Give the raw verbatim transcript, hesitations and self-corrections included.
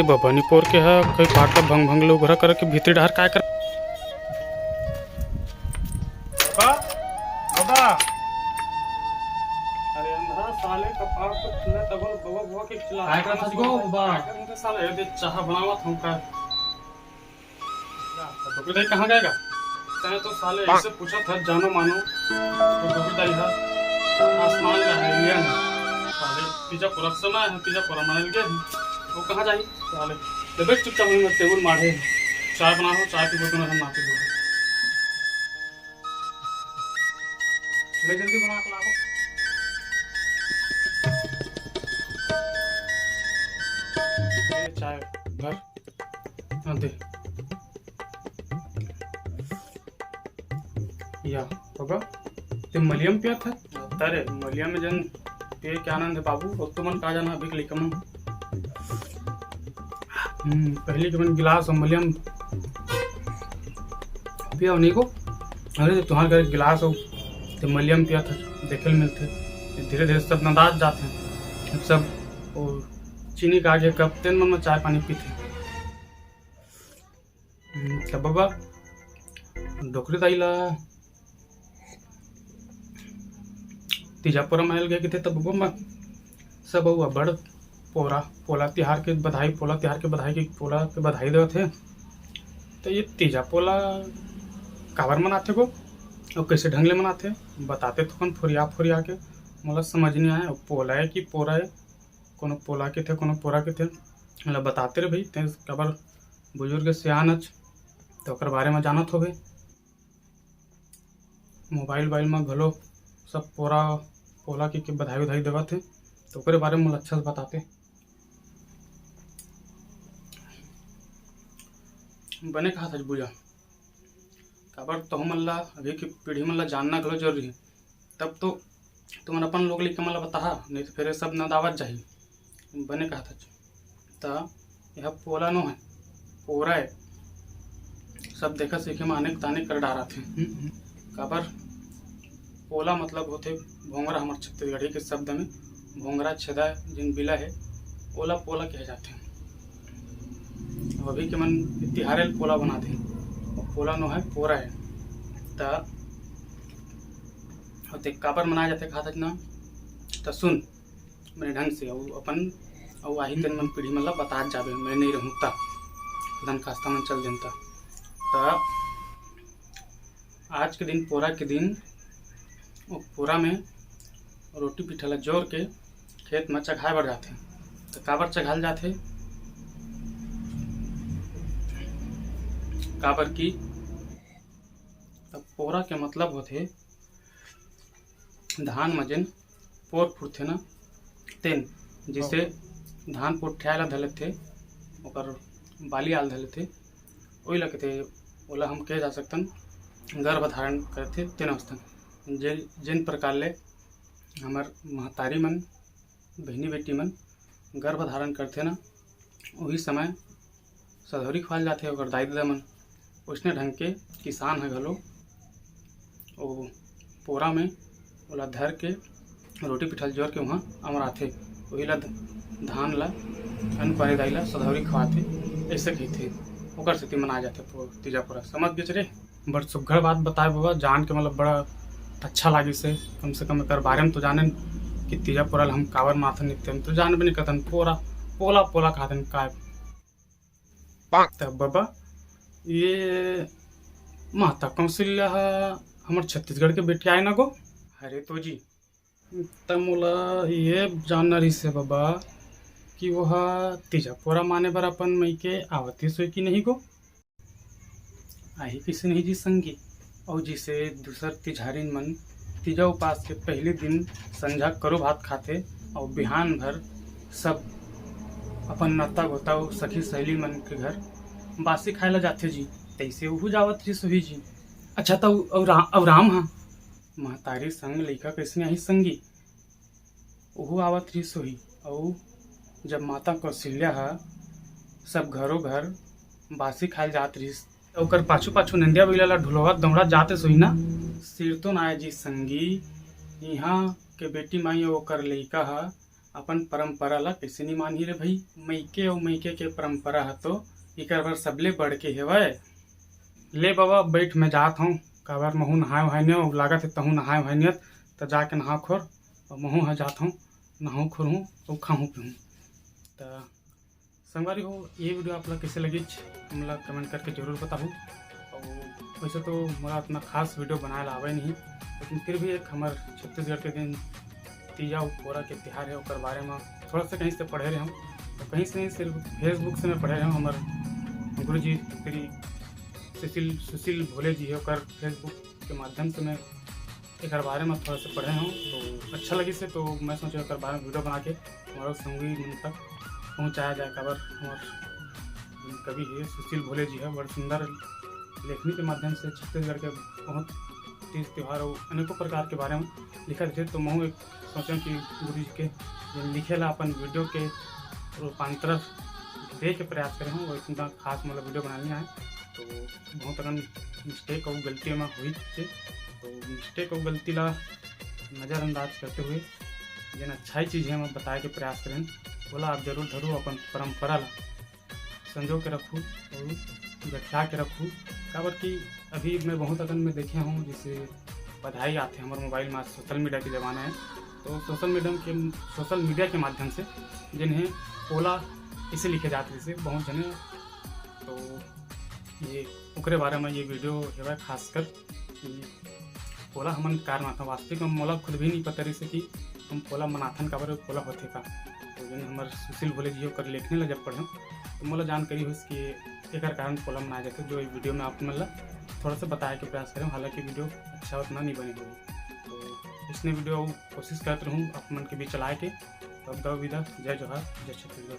बबा निपोर के ह, कोई पाटला भंग भंग ले उघरा करके भीतरी डहर काय कर। बबा, बबा। अरे अंधा साले कपार तो खुला तब बबा बबा के चिल्ला। काय करत हस गो बबा? काय करत हस साले? ये दे चाह बनावत हूँ का? तो डोकरी दाई कहाँ गएगा? तैं तो साले ऐसे पूछत हस, जानो मानो, तो डोकरी दाई ह आसमान का है, इंडिया में। साले तीजा पूरा समय है, तीजा पूरा मनाइल गए हैं। वो कहाँ जाही? साले, ले बैठ चुपचाप, वहीं में टेबुल माढ़े। चाय बनाओ, चाय पीबो, दोनों हम नाते पीबो। ले जल्दी बना के लाओ। ये चाय धर। हाँ, दे। या, बबा, ते मलिया म पियत हस? अरे, मलिया में जन पिए के आनंद है बाबू, वो तो मन का जाना अभी के लइका मन। हम्म, पहले के मन गिलास अउ मलिया म पिया नहीं को। अरे, ते तुँहर घर गिलास अउ ते मलिया म पियत हस, देखे ल मिलथे। धीरे-धीरे सब नंदात जात हे। सब वो चीनी के आगे कप तेन मन म चाय पानी पीथे। हम्म, त बबा, डोकरी दाई ला तीजा पोरा मनाइल गए किथे, त बबा, म-, सब अउ अब्बड़ पोरा, पोला तिहार के बधाई, पोला तिहार के बधाई के, पोला के बधाई देवत हे। त ये तीजा पोला काबर मनाथे गो? अउ कइसे ढंग ले मनाथे? बताते थोकन फुरिया फुरिया के, मोला समझ नइ आए। अउ पोला ए कि पोरा ए, कोनो पोला किथे, कोनो पोरा किथे, मोला बताते रे भई, तें काबर बुजुर्ग सियान अच, त ओकर बारे म जानत होबे। मोबाइल वोबाइल म घलो सब पोरा, पोला के, के बधाई उधाई देवत हे, त ओकरे बारे म मोला अच्छा से बताते। बने कहत हस बुआ, काबर तहु मन ला, अभी के पीढ़ी मन ला जानना घलो जरूरी हे। तब तो तुमन अपन लोग लइका मन ला बताहा, नहीं तो फिर ये सब नंदावत जाही। बने कहत हच। त यह पोला नो है, पोरा है। सब देखा सीखे में अनेक ताने कर डारत हे। हम्म, हम्म। काबर पोला मतलब होथे भोंगरा, हमर छत्तीसगढ़ी के शब्द में भोंगरा छेदा जिन बिला है, ओला पोला कहे जाथे। अब अभी के मन तिहारे ल पोला बनाथे, अउ पोला नो है, पोरा है। त अउ ते काबर मनाए जाथे कहत हच ना, त सुन बने ढंग से, अउ अपन अउ आही तेन मन पीढ़ी मन ला बतात जाबे, मैं नहीं रहूँ त, खुदन खास्ता मन चल देन त। त आज के दिन, पोरा के दिन, ओ पोरा में रोटी पीठा ला जोर के खेत म चघाए बर जाथे। त काबर चघाल जाथे? काबर कि अब पोरा के मतलब होथे धान म जेन पोर फुटथे ना, तेन, जिसे धान पोठियाए ला धर लेथे, ओकर बाली आल धर लेथे, ओही ला कथे, ओला हम कहे जा सकथन, गर्भ धारण करथे, तेन अवस्था। जे-, जेन प्रकार ले हमर महतारी मन, बहिनी बेटी मन गर्भ धारण करथे ना, उही समय सधौरी खवाल जाथे ओकर दाई ददा मन। ओइसने ढंग के किसान ह घलो ओ पोरा में ओला धर के रोटी पीठा ल जोर के उहाँ अमराथे। ओही ला ध-, धान ला अन्न पानी दाई ला सधौरी खवाथे, अइसे कहिथे। ओकर सेती मनाए जाथे पो-, तीजा पोरा। समझ गेच रे? बड़ सुग्घर बात बताए बबा, जान के मतलब बड़ा अच्छा लागिस हे। कम से कम एकर बारे में तो जानेन कि तीजा पोरा ल हम काबर माथन नित्य, हम तो जानबे नहीं करतन। पोरा, पोला, पोला कहतन काय। तब बबा, ये माता कौशल्या ह हमर छत्तीसगढ़ के बेटी आय ना गो? अरे तो जी, त मोला ये जानना रहिस हे बबा कि वो ह तीजा पोरा माने बर अपन मइके आवत रिहिस होही कि नहीं गो? आही कइसे नहीं जी संगी। अउ जइसे दूसर तिजहारिन मन तीजा उपास के पहिली दिन संझा करो भात खाथे अउ बिहान भर सब अपन नता गोता अउ सखी सहेली मन के घर बासी खाए ला जाथे जी, तइसे उहू जावत रिहिस होही जी। अच्छा, त अउ रा-, अउ राम ह महतारी संग लइका कइसने आही संगी? उहू आवत रिहिस होही। अउ जब माता कौशल्या ह सब घरो घर बासी खाए ल जात रिहिस, त ओकर पाछू पाछू नंदिया बइला ला ढुलवावत दौड़त जात रिहिस होही ना। सिरतोन आय जी संगी, इहाँ के बेटी माई अउ ओकर लइका ह अपन परंपरा ला कइसे नी मानही रे भई? मइके अउ मइके के परंपरा ह तो एकर बर सबले बढ़ के हेवय। ले बाबा, बइठ, मैं जात हंव, काबर महूं नहाय वहाय नी हंव, लागत हे तहूं नहाय वहाय नी हस, त जाके नहा खोर, अउ महूं ह जात हंव, नहाहूं खोरहूं अउ खाहूं पीहूं। त संगवारी हो, ये video आप ला कइसे लगिच, हमला comment करके जरूर बताहू। अउ वैसे तो मोला अतना खास video बनाए ला आवे नहीं, लेकिन फिर भी एक हमर छत्तीसगढ़ के दिन तीजा अउ पोरा के तिहार हे, ओकर बारे में थोड़ा सा कहीं से पढ़े रहे हूँ। तो कहीं से नहीं, सिर्फ Facebook से मैं पढ़े रहे हूँ। हमर गुरुजी श्री सुशील, सुशील भोले जी हे, ओकर Facebook के माध्यम से मैं एकर बारे में थोड़ा सा पढ़े हूँ, तो अच्छा लगिस हे, तो मैं सोचे एकर बारे में video बना के हमारे संगी मन तक पहुँचाया जाए। काबर हमर कवि हे सुशील भोले जी हे, बड़ सुंदर लेखनी के माध्यम से छत्तीसगढ़ के बहुत तीज त्योहार अउ अनेकों प्रकार के बारे में लिखत हे। तो महूँ एक सोचें कि गुरु जी के जेन लिखे ला अपन video के रूपांतर दे के प्रयास करे हूँ, वो इतना खास मतलब video बनानी है। तो बहुत अकन mistake अउ गलती में हुई थे, तो mistake अउ गलती ला नज़रअंदाज करते हुए जेन अच्छाई चीज़ हे, मैं बताए के प्रयास करें, ओला आप जरूर धरू, अपन परंपरा ला संजो के रखू अउ गठिया के रखू। काबर कि अभी मैं बहुत अकन में देखे हूँ, जैसे बधाई आथे हमर mobile में, social media के ज़माना है, तो social media के, social media के माध्यम से जिन्हें पोला इसे लिखे जात रहिसे बहुत जने, तो ये ओकरे बारे में ये video हेवय खासकर कि पोला हमन कार मनाथन। वास्तविक में मोला खुद भी नहीं पता रहिसे कि हम पोला मनाथन, काबर पोला होथे का। तो जेन हमर सुशील भोले जी ओकर लेखनी ला जब पढ़ें, तो मोला जानकारी होइस कि एकर कारण पोला मनाए जाथे, जो ये video में आप मन ला थोड़ा सा बताए के प्रयास करें, हालांकि video अच्छा उतना नहीं बने होही। तो इसने video कोशिश करत रहूँ आप मन के बीच लाए के। तब दव विदा, जय जोहार, जय छत्तीसगढ़।